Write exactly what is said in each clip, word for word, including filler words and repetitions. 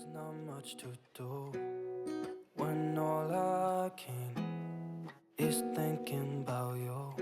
There's not much to do when all I can is thinking about you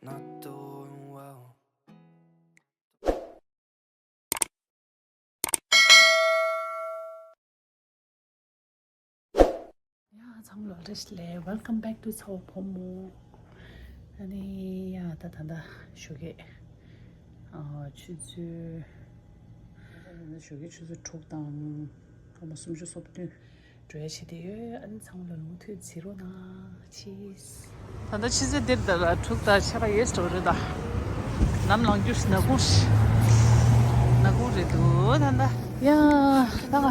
not doing well. ཡ་ཚང་མ་ལོ་བཀྲ་ཤིས་བདེ་ལེགས། Welcome back to ཚ་བོ་བུ་མོ། ཨ་ནི་ཡ་ད་ད་ད་ཞོགས་ཀས་ཨ་ཆུ་ཚོད་ད་ད་ད་ཞོགས་ཀས་ཆུ་ཚོད་དྲུག་དང་སྐར་མ་སུམ་ཅུ་སོ་བདུན་འགྲོ་ཡ་བྱེད་དེ་ཡོད། ཨ་ནི་ཚང་མ་ལོ་མུ་མཐུད་གཟིགས་རོགས་གནང་། ཆིས། ད་ལྟ་ཕྱི་ཚེས་འདིར་ད་ལ་དྲུག་དང་ཕྱེད་ཀ་ཡོལ་འགྲོ་རེད་ད། ནམ་ལངས་རྒྱུ་ནག་ཁུང་ནག་ཁུང་རེད་འདུག་ད་ལྟ། ཡ་ད་ང་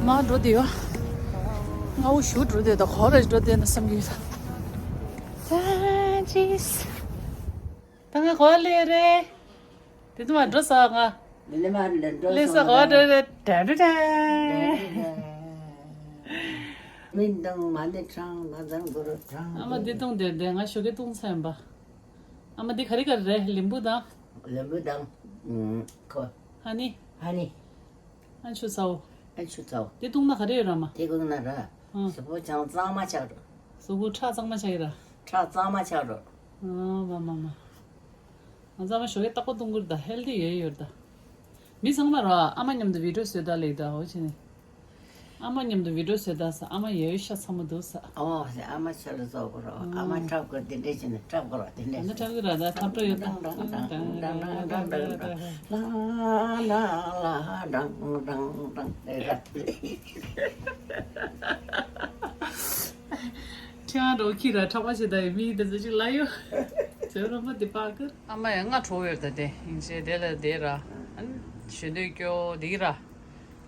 མར་འགྲོ་བསྡད་ཡོད། སྔ་བོ་ཞིག་འགྲོ་བསྡད་ད་ག་པར་འགྲོ་བསྡད་ན་བསམ་གྱི་ཡོད་ད། ད་ཅིས། ད་ང་ག་པར་སླེབས་རེད། དེ་ཚོ་མར་འགྲོ་ས་ང་། ལེ་མ་ལེ་འགྲོ་ལེ་ས་སོང་ག་པར་འགྲོ་རེད། ཏན་ཏན་ཏན། མི་འདང་མ་ནི་གྲང་མ་འདང་གུ་རུ་གྲང་། ཨ་མ་འདི་བཏུང་དེ་དེ་ང་ཞོགས་ཀས་བཏུང་ཚར་ཡིན་པ། ཨ་མ་འདི་ག་རེ་ག་རེ་རེད། ལིམ་བུ་དང་། ལིམ་བུ་དང་། ཁོ། ཧ་ནི། ཧ་ནི། ཨ་ཆུ་ཚ་བོ། ཨ་ཆུ་ཚ་བོ། དེ་བཏུང་ན་ག་རེ་ཡོད་ར་མ། དེ་བཏུང་ན་ར། ཨ། གཟུགས་པོ་ཅང་གཙང་མ་ཆགས་འགྲོ། གཟུགས་པོ་ཁྲག་གཙང་མ་ཆགས་ཀྱི་ར། ཁྲག་གཙང་མ་ཆགས་འགྲོ། ཨ་མ་མ་མ། ང་ཚང་མ་ཞོགས་ཀས་རྟག་པར་བཏུང་གི་རེད་ད། ཧེལ་ཐི་ཡོད་ཡོད་རེད་ད། མི་ཚང་མ་ར་ཨ་མ་མཉམ་དུ་བི་ཌི་ཡོ་བཟོས་ད་ལེགས་ད་འོ་ཅི་ནི། ཨ་མ་མཉམ་དུ་བི་ཌི་ཡོ་བཟོས་ད་ས་ཨ་མ་ཡོད་ཤ་ཚ་མོ་འདུག་ས། ཨ་མ་ཨ་མ་ཆ་ལ་བཟོ་དགོས་ར། ཨ་མ་འཁྲབ་དགོས་དེ་འདྲས་བྱས་ནས་འཁྲབ་དགོས་ར་དེ་འདྲས་ད་ནི་འཁྲབ་གི་ར་ད་འཁྲབ་འགྲོ་ཡོད་ད། ལ་ལ་ལ་ལ་ལ་ལ་ལ་ལ་ལ་ལ་ལ་ལ་ལ་ལ། ཁྱེད་རང་འགྲོ་ཁྱི་ར་ཁྲག་པ་ཞེ་དྲག་ཡོད་མི་དེ་ཚོ་ཅིག་ལ་ཡོད། ཚོད་རོ་མ་དེ་པ་ཀར། ཨ་མ་ཡང་ང་གྲོ་ཡོད་ད་དེ་ཡིན་ཆེ་དེ་ལ་དེ་ར། ཨ་ནི་ཞོན་དུས་སྐྱོ་དེ་ར།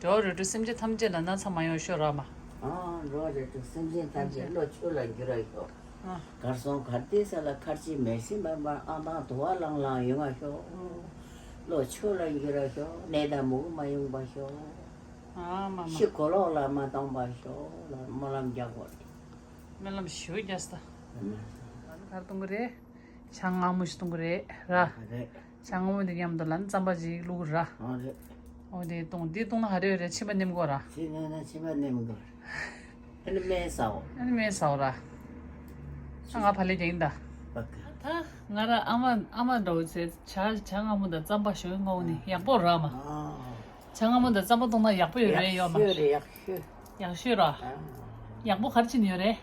འགྲོ་རེ་འགྲོ་སེམས་ཅན་ཐམས་ཅད་ལ་ན་ཚ་མ་ཡོང་ཤོག་ར་མ། ཨ་འགྲོ་རེ་འགྲོ་སེམས་ཅན་ཐམས་ཅད་བློ་ཆོས་ལ་འགྱུར་ར་ཤོག་ཨ། གར་སོང་གར་དེ་ས་ལ་ཁར་ཅི་མེར་སི་འབར་འབར་ཨང་དང་དུ་བ་ལང་ལང་ཡོང་བ་ཤོག་བློ་ཆོས་ལ་འགྱུར་ར་ཤོག་ནད་དང་མུ་གུ་མ་ཡོང་བ་ཤོག་ཨ་མ་མ། ཤི་གོ་ལོག་ལ་མ་གཏོང་བ་ཤོག་ལ་སྨོན་ལམ་རྒྱག་དགོས། སྨོན་ལམ་ཞུ་རྒྱག་ས། ཨ་ནི་གར་གཏོང་གི་རེད། ཇ་མངར་མོ་ཞིག་གཏོང་གི་རེད་ར། རེད། ཇ་མངར་མོ་འདི་མཉམ་དུ་ལ་ནི་རྩམ་པ་ཅིག་བླུགས་ར། ཨ་རེད། ཨོ་དེ་གཏོང་འདི་གཏོང་ན་ཧ་རེ་རེ་མཆིན་པ་ནིམ་གོ་ར། ཅི་ན་ན་མཆིན་པ་ནིམ་གོ། ཨ་ནི་སྨན་ཟ་འོ། ཨ་ནི་སྨན་ཟ་འོ་ར། ཨ་ང་ཕ་ལེ་རྒྱག་ཡིན་ད། བ་ཀ། ད་ང་ར་ཨ་མ་ཨ་མ་འདྲ་བོ་ཚེ་ཇ་ཇ་མངར་མོ་དང་རྩམ་པ་ཞོན་ངོ་ནི་ཡག་པོ་ར་མ། ཨ། ཇ་མངར་མོ་དང་རྩམ་པ་གཏོང་ན་ཡག་པོ་ཡོད་རེད་ཡོད་མ། ཡག་ཤོས་རེད་ཡག་ཤོས། ཡག་ཤོས་ར། ཨ། ཡག་པོ་ག་རེ་བྱེད་ནི་ཡོད་རེད།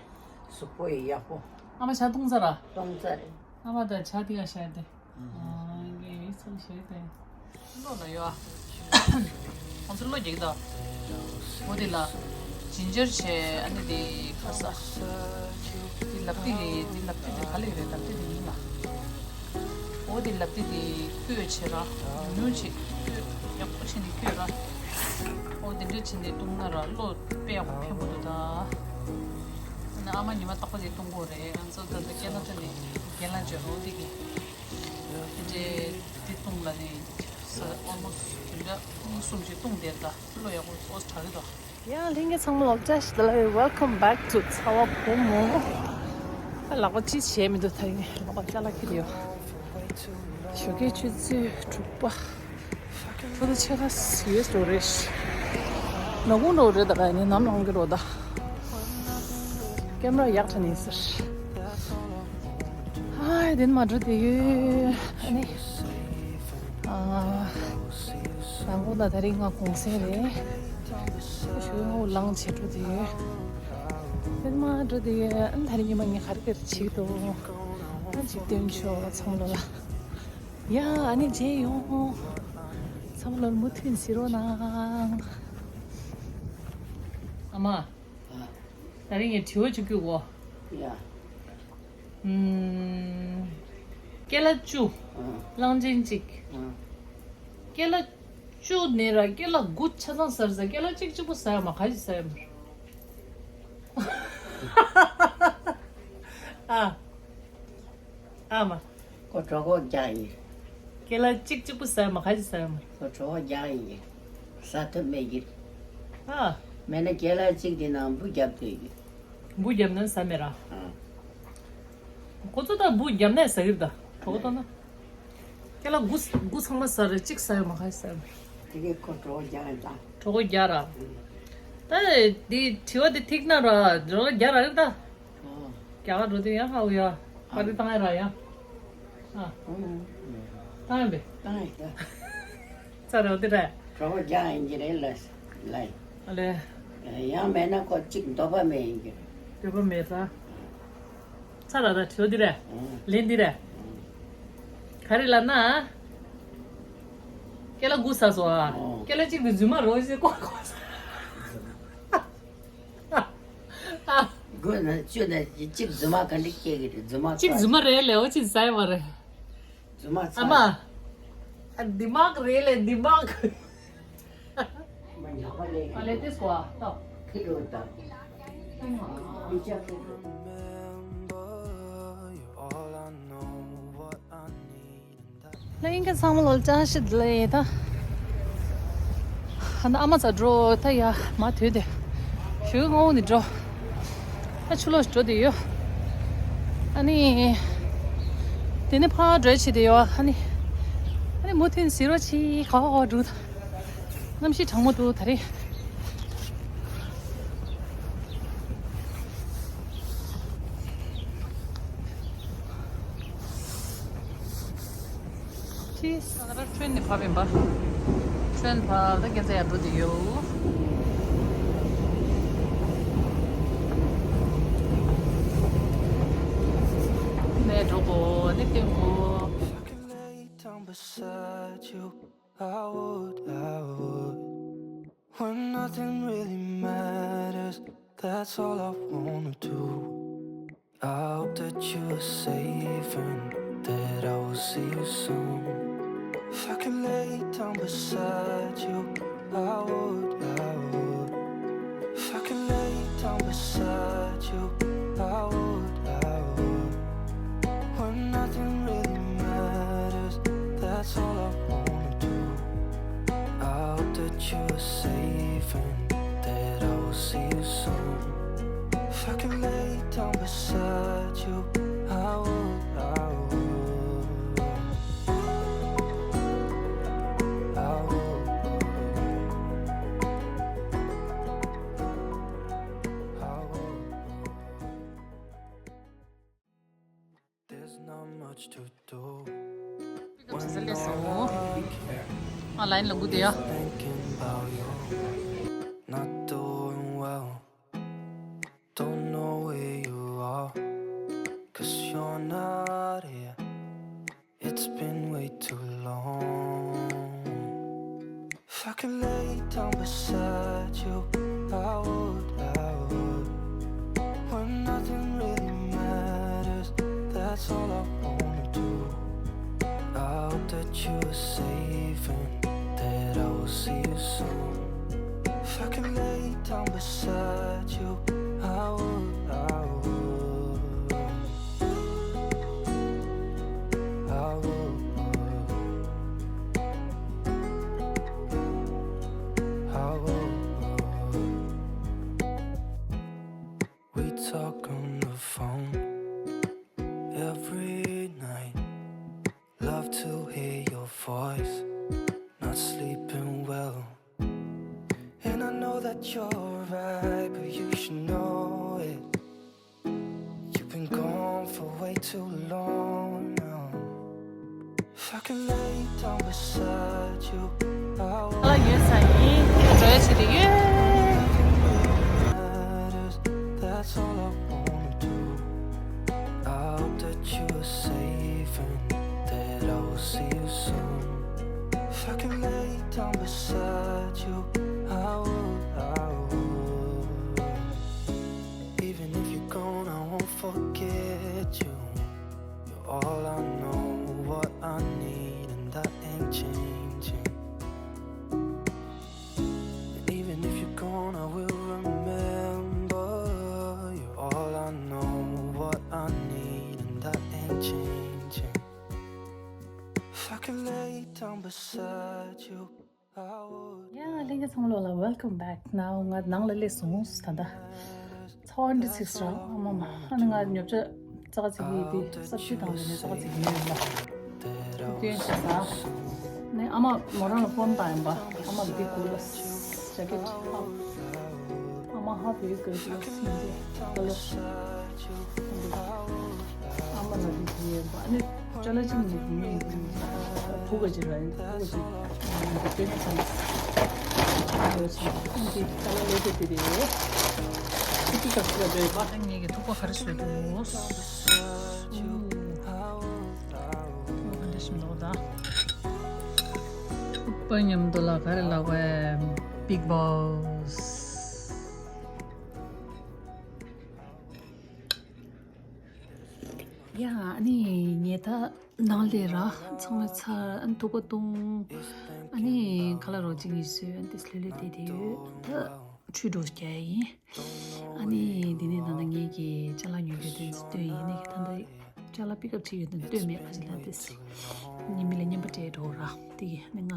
གཟུགས་པོ་ཡི་ཡག་པོ། ཨ་མ་ཇ་བཏུང་ཚར་ར། བཏུང་ཚར་རེད། ཨ་མ་ད་ཇ་དེ་ག་ཤར་ཏེ། ཨ་ངས་ཚང་ཤེས་ཏེ། བློ་ལ་ཡོད་ཨ། ཁོང་ཚོ་བློ་རྒྱག་གི་འདུག་འོ་དེ་ལ་ཇིན་ཇར་བྱས་ཨ་ནི་དེ་ཁ་ས། དེ་ལབ་ཏི་རེད། དེ་ལབ་ཏི་དེ་ག་ལེ་རེད། ལབ་ཏི་དེ་ཡིན་ལ། འོ་དེ་ལབ་ཏི་དེ་བསྐོལ་བྱས་ར། ཉུང་ཉུང་བྱས་བསྐོལ། ཡག་པོ་བྱས་ནས་བསྐོལ་ར། འོ་དེ་འདྲ་བྱས་ནས་བཏུང་ན་ར་བློ་དཔེ་ཡག་པོ་ཕན་པོ་འདུག་ད། ཨ་ནི་ཨ་མ་ཉི་མ་རྟག་པ་དེ་བཏུང་གི་རེད། ང་ཚོ་ད་ལྟ་ཀེ་ན་ཌ་ནས་རྒན་ལགས་བྱོན་རོགས་དེ་གི། དེ་འདྲའི་དེ་བཏུང་ལ་ནི་ས་ཨོལ་མོ་སི་དེ་འདྲ་གཉིས་གསུམ་ཞིག་བཏུང་བསྡད་ད་བློ་ཡག་པོ་ཨོ་དྲག་གི་འདུག་ཡ་ལྷན་རྒྱས་ཚང་མ་ལོ་བཀྲ་ཤིས་བདེ་ལེགས། Welcome back to ཚ་བ་བུ་མོ། ཨ་ལག་པ་ཅི་བྱས་མི་འདུག་ད་ཡིན་ལག་པ་ཅ་ལག་ཁྱེར་ཡོད། ཞོགས་ཀའི་ཆུ་ཚོད་དྲུག་པ། ཕྲུ་གུ་ཆེ་ཁ་ཡོད་འགྲོ་རེད། ནག་ཁུང་འགྲོ་རེད་ད་ག་ནི་ནམ་ལངས་ཀྱི་རོ་ད། ཀེམ་ར་ཡག་ཁྲ་ནི་ཟེར། ཧའི་དེ་ནི་མ་འགྲོ་དེ་ཡོད་ཨ་ནི། ཨ། ནག་ཁུང་ད་ད་རིང་ང་གུང་སེང་རེད། ཞུ་ཧོ་ལངས་བྱེད་འགྲོ་དེ་ཡོད། དེ་ནི་མ་འགྲོ་དེ་ཡོད་ཨ་ནི་ད་རིང་ཉི་མ་ངས་ག་རེ་ག་རེ་བྱེད་ཀྱི་འདུག་ཨ་ཅིག་སྟོན་ཆོག་ཚང་མ་ལ། ཡ་ཨ་ནི་མཇལ་ཡོང་། ཚང་མ་ལོར་མུ་མཐུད་གཟིགས་རོགས་གནང་། ཨ་མ། ད་རིང་ངས་དྲི་བ་གཅིག་བསྐུར་གོ། ཡ། ཨུམ། ཀེ་ལ་བཅུ། ཨ། གླང་ཆེན་གཅིག་ཨ། ཀེ་ལ་བཅུ་ནས་ར་ཀེ་ལ་དགུ་ཆ་ཚང་ཟ་རེད་ཟེར། ཀེ་ལ་གཅིག་གཅིག་པོ་ཟ་ཡོད་མ། ག་ཞིག་ཟ་ཡོད་མ། ཨ། ཨ་མ། ཁོ་གྲོད་ཁོག་རྒྱགས་ཡིན། ཀེ་ལ་གཅིག་གཅིག་པོ་ཟ་ཡོད་མ། ག་ཞིག་ཟ་ཡོད་མ། ཁོ་གྲོད་ཁོག་རྒྱགས་ཡིན། ཟ་ཐུབ་མེད་ཀྱི། ཨ། མེད་ན་ཀེ་ལ་གཅིག་དེ་ནང་འབུ་བརྒྱབ་སྡོད་ཀྱི། འབུ་བརྒྱབ་ན་ཟ་མེད་ར། ཨ། ཁོ་ཚོ་ད་འབུ་བརྒྱབ་ནས་ཟ་གི་རེད་ད། གྲོད་ཁོག་ལྟོགས་ན། ཀེ་ལ་དགུ་དགུ་ཚང་མ་ཟ་རེད། གཅིག་ཟ་ཡོད་མ། ག་ཞིག་ཟ་ཡོད་མ། དེ་གའི་ཁོ་གྲོགས་རྒྱག་ཡིན་ད། གྲོགས་རྒྱག་ར། ད་འདི་དྲི་བ་འདི་ཐིག་ན་ར་གྲོགས་རྒྱག་ར་རེད་ད། ཨོ། རྒྱག་ག་འགྲོ་དུས་ཡང་ཧ་འུ་ཡ། པར་རི་བཏང་ཡ་ར་ཡ། ཨ། ཨོ། བཏང་ཡ་བས། བཏང་ཡ་ད། ཚ་ར་འོ་དེ་ར། གྲོགས་རྒྱག་ཡིན་གྱི་རེད་ལ། ལ། ཨ་ལེ། ཡང་མེད་ན་ཁོ་གཅིག་འདོད་པ་མེད་ཡིན་གྱི་རེད། འདོད་པ་མེད་ད། ཚ་ར་ད་དྲི་བ་འདི་རེད། ཨང་། ལན་འདི་རེད། ཨང་། ག་རེ་ལབ་ན། ཁྱེད་ལ་དགུ་ཟ་སོང་ཨ། ཨང་། ཁྱེད་ལ་གཅིག་ཏུ་རྫུན་མ་རོ་ཞེས་སྐོར་སྐོར་ཟ། དགུ་ན་བཅུ་ན་གཅིག་རྫུན་མ་ག་ལེ་སྐྱེ་གི་རེད། རྫུན་མ་གཅིག་རྫུན་མ་རེད་ལེའོ་གཅིག་ཟ་ཡི་མ་རེད། རྫུན་མ་ཚ། ཨ་མ། ཨ་འདི་མག་རེད་ལེ་འདི་མག་ཨ་ལེ་ཏིས་གོ་ཨ་ཏོ། ཁི་ལོ་ཏ། ལྷན་རྒྱས་ཚང་མ་ལོ་ཅང་ཤི་ལེ་ད། ཨ་ན་ཨ་མ་ཚ་འགྲོ་ད་ཡ་མ་དུས་དེ། ཞུ་ངོ་ནི་འགྲོ། ད་ཆུ་ལོག་འགྲོ་དེ་ཡོད། ཨ་ནི། དེ་ནི་ཕ་འགྲོ་ཆེ་དེ་ཡོད་ཨ་ནི། ཨ་ནི་མུ་མཐུད་ཟི་རོ་ཆི་ག་བ་ག་བ་འགྲོ་ད། གནམ་གཤིས་གྲང་མོ་འདུག་ད་རེས། ཅིས། ང་རང་ཁྲོན་ནས་བབས་ཡིན་པ། ཁྲོན་བབས་ད་སྐྱེ་ཚ་ཡར་འགྲོ་དེ་ཡོད། ནས་འགྲོ་དགོས་ནི་བསྟན་དགོས། If I could lay down beside you, I would, I would. When nothing really matters, that's all I wanna do. I hope that you are safe and that I will see you soon. If I could lay down beside you, I would, I would. If I could lay down beside you, I would, I would. When nothing really matters, that's all I wanna do. I hope that you are safe and that I will see you soon. If I could lay down beside you, I would, I would. I would, I would. There's not much to do when no one cares. ང་ལ་ཡིན་ལ་དགུ་དེ་ཡ། Just thinking about you, not doing well. Don't know where you are, 'cause you're not here. It's been way too long. If I could lay down beside you, I would, I would. When nothing really matters, that's all I wanna do. I hope that you are safe and that I will see you soon. If I could lay down beside you, I would, I would. I would, I would. We talk on the phone every night. Love to hear your voice. Not sleeping well. And I know that you're right, but you should know it. You've been gone for way too long now. If I could lay down beside you, I would. ཨ་ཡོད་ས་ཡིན། འགྲོ་ཡ་ཆེ་དེ་ཡོད། Matters, that's all I wanna do. I hope that you are safe and that I will see you soon. If I could lay down beside you, I would, I would. Even if you're gone, I won't forget you. You're all I know, what I need, and that ain't changing. And even if you're gone, I will remember. You're all I know, what I need, and that ain't changing. If I could lay down beside you, I would. ཡ་ལྷན་རྒྱས་ཚང་མ་ལོ་ལ་welcome back. Now ང་ནང་ལ་སླེབས་སོང་ད་ལྟ། ཚ་བ་འདི་ཚིགས་ར་ཨ་མ་མ་ཨ་ནི་ང་ཉོ་ཆ་ཙག་ཙིག་གི་དེ་ས་བཅུད་དང་དེ་ནས་ཙག་ཙིག་ཡོད་ལ། སྟོན་ཤ་ཟ། ནས་ ཨ་མ་མོ་རང་ལ་ཕོན་བཏང་ཡིན་པ། ཨ་མ་འདི་གོ་ལ་ཇེ་ཀེཊ་ཧ། ཨ་མ་ཧ་བོའི་གོ་ལ་སིན་ཏེ་ཧ་ལོ། ཨ་མ་ལ་འདི་དེ་ཡིན་པ། ཨ་ནི་ཅ་ལག་ཅིག་ནི་མི་ཐུག་ག་ཅི་ར་ཡིན། ཐུག་ག་ཅི་སྟོན་ནས་ཚང་། ཨ་ཡོད་ཚང་། ཨ་འདི་ཅ་ལག་ལས་དེ་དེ་རེད། ཁྱི་ཁྱི་ག་ཚོད་ལ་འགྲོ་ཡིན་པ། ངེད་ཀྱི་ཐུག་པ་ག་རེ་བཟོས་འདུག་ཨོ། ག་འདྲ་ཞིག་འདུག་ད། པ་མཉམ་དུ་ལ་ག་རེ་ལབ་དགོས། Big Boss། ཡ་ཨ་ནི་ངས་ད་ནང་ལས་ར་ཚང་མ་ཚར། ཨ་ནི་ཐུག་པ་བཏུང་། ཨ་ནི་ཁ་ལག་རོ་གཅིག་གཉིས་བཟོས། ཨ་ནི་ལྷོད་ལྷོད་བསྡད་བསྡད་ཡོད། ད་ཆུ་འགྲོ་རྒྱག་ཡིན། ཨ་ནི་འདི་ནས་ད་ལྟ་ངེད་ཀྱི་ཅ་ལག་ཉོ་རྒྱུ་དེ་ཚོ་སྟོན་ཡིན། ནས་ད་ལྟ་ཅ་ལག་པིག་ཨབ་བྱེད་ཡོད་དོན་སྟོན་མེད་པ་ཞིག་ལ་ཏེ་སི། ཉི་མ་ལ་བརྙན་པར་སྤྲད་འགྲོ་ར། དེ་གི་ནི་ང་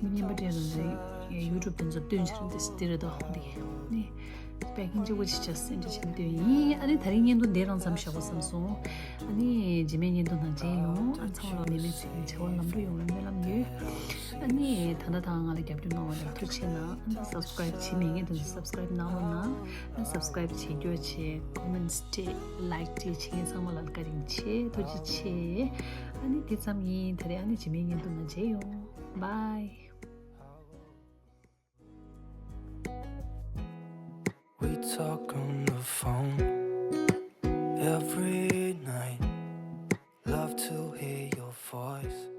མི་བརྙན་པར་སྤྲད་ར་ཡུ་ཊུབ་དེ་ཚོ་སྟོན་ཕྱིར་ཏེ་སི་དེ་རེད་དོ། དེ་གི་ནི་པེ་ཀིང་གཅིག་པོ་ཅིག་བྱས་སེ་འདྲ་བྱས་ནས་སྟོན་ཡིན། ཨ་ནི་ད་རིང་བརྙན་ཐུང་འདི་རང་མཚམས་བཞག་པ་བསམ་སོང་། ཨ་ནི་རྗེས་མའི་བརྙན་ཐུང་ནང་མཇལ་ཡོང་། ཨ་ཚང་མ་ལ་ནད་མེད་ཚེ་རིང་བྱ་བ་ལམ་འགྲོ་ཡོང་བའི་སྨོན་ལམ་ཡོད། ཨ་ནི་ད་ལྟ་དང་ང་ལ་རྒྱབ་སྐྱོར་གནང་བ་ལ་ཐུགས་རྗེ་ཆེ་གནང་། ཨ་ནི་སབ་སི་ཀ་རེབ་བྱེད་མེད་མཁན་དེ་ཚོ་སབ་སི་ཀ་རེབ་གནང་རོགས་གནང་། ཨ་ནི་སབ་སི་ཀ་རེབ་བྱེད་རྒྱུ་བྱེད། ཀོ་མེན་ཊི་སྤྲད། ལའེག་སྤྲད། བྱེད་མཁན་ཚང་མ་ལ་བཀའ་དྲིན་ཆེ། ཐུགས་རྗེ་ཆེ། ཨ་ནི་དེ་ཙམ་ཡིན། ད་རེས་ཨ་ནི་རྗེས་མའི་བརྙན་ཐུང་ནང་མཇལ་ཡོང་། Bye. We talk on the phone every night. Love to hear your voice.